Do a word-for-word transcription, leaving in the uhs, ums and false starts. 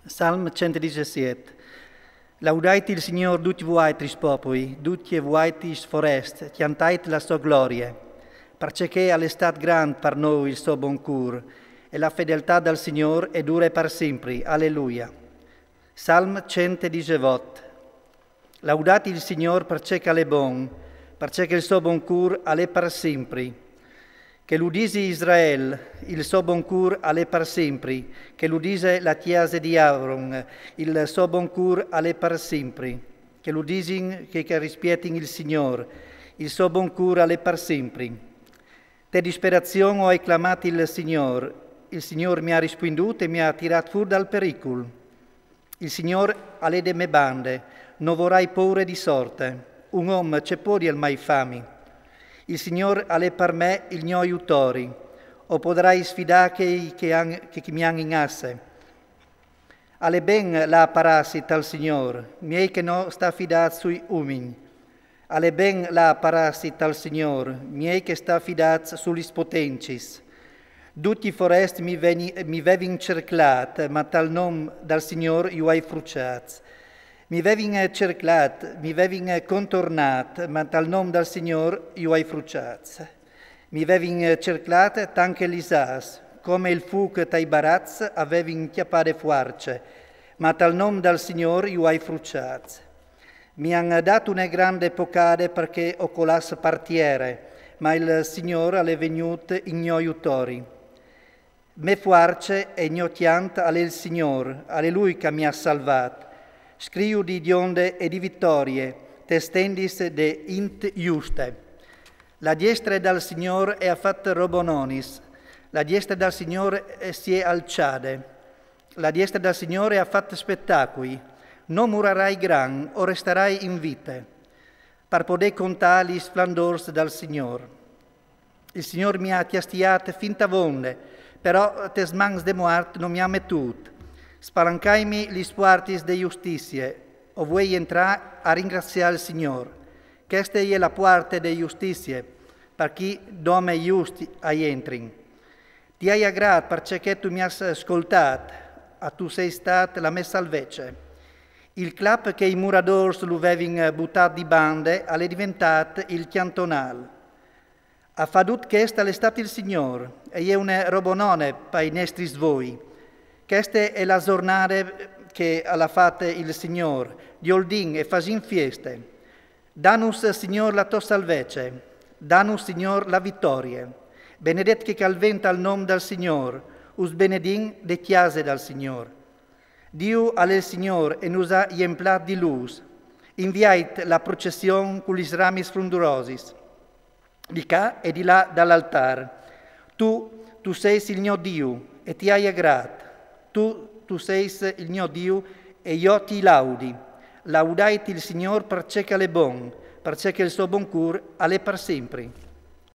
Salm centodiciassette. Laudait il Signor ducj vuaitris popui, ducje vuaitris forest, cjantait la sô glorie. Parcè che al è stat grand par nô il so bon cûr, e la fedeltât dal Signor e dure par simpri. Alleluia. Salm centodiciassette. Laudait il Signor parcè che al è bon, parcè che il so bon cûr al è par simpri. Che lu disi Israel, il so bon cûr al è par simpri, che lu dise la cjase di Aaron, il so bon cûr al è par simpri, che lu disin chei che rispietin il Signor, il so bon cûr al è par simpri. Te disperazion o ai clamât il Signor, il Signor mi à rispuindût e mi à tirât fûr dal pericul. Il Signor al è de mê bande, no vorai pôre di sorte. Un om ce podial mai fâmi? Il Signor al è par me il gno jutori. O podarai sfidâ chei che, àn, che, che mi àn in asse. Al è ben lâ a parâsi tal Signor, miei che no stâ fidâts sui umins. Al è ben lâ a parâsi tal Signor, miei che stâ fidâts su lis potencis. Ducj i forest mi veni-, mi vevin cerclât, ma tal non dal Signor ju ai fruçâts. Mi vevin cerclât, mi vevin contornât, ma tal non dal Signor ju ai fruçâts. Mi vevin cerclât tant che lis âfs, come il fûc tai baraçs a vevin cjapade fuarce, ma tal non dal Signor ju ai fruçâts. Mi àn dât une grande pocade parcè o colàs par tiere, ma il Signor al è vegnût in gno jutori. Mê fuarce e gno cjant al è il Signor, al è lui che mi à salvât. Scriju di gjonde e di vitorie, tes tendis de int juste. La diestre dal Signor e à fat robononis, la diestre dal Signor e si è alçade. La diestre dal Signor e à fat spetacui. No murarai gran, o restarai in vite, par podê contâ lis splendôrs dal Signor. Il Signor mi à cjastiât fin tavonde, però tes mans de muart no mi à metût. Spalancaimi lis puartis de justizie, o vuei jentrâ a ringraziâ il Signor. Cheste e je la puarte de justizie, par chi dome justi a jentrin. Ti ai agrât parcè che tu mi âs scoltât, a tu sês stât la mê salvece. Il clap che i muradôrs lu vevin butât di bande al è diventât il cjantonâl. A fâ dut chest al è stât il Signor, e je une robonone pai nestris voi. Cheste e je la zornade che al à fate il Signor, gjoldìn e fasìn fieste. Danus, Signor, la tô salvece, danus, Signor, la vitorie. Benedet chel che al ven tal non dal Signor, us benedìn de cjase dal Signor. Diu al è il Signor e nus à jemplât di lûs. Inviait la procession cu lis ramis frundurosis, di ca e di là dal altâr. Tu, tu sês il gno Diu, e ti ai agrât. Tu, tu sês il gno Diu, e jo ti laudi. Laudait il Signor parcè che al è bon, parcè che il so bon cûr al è par simpri.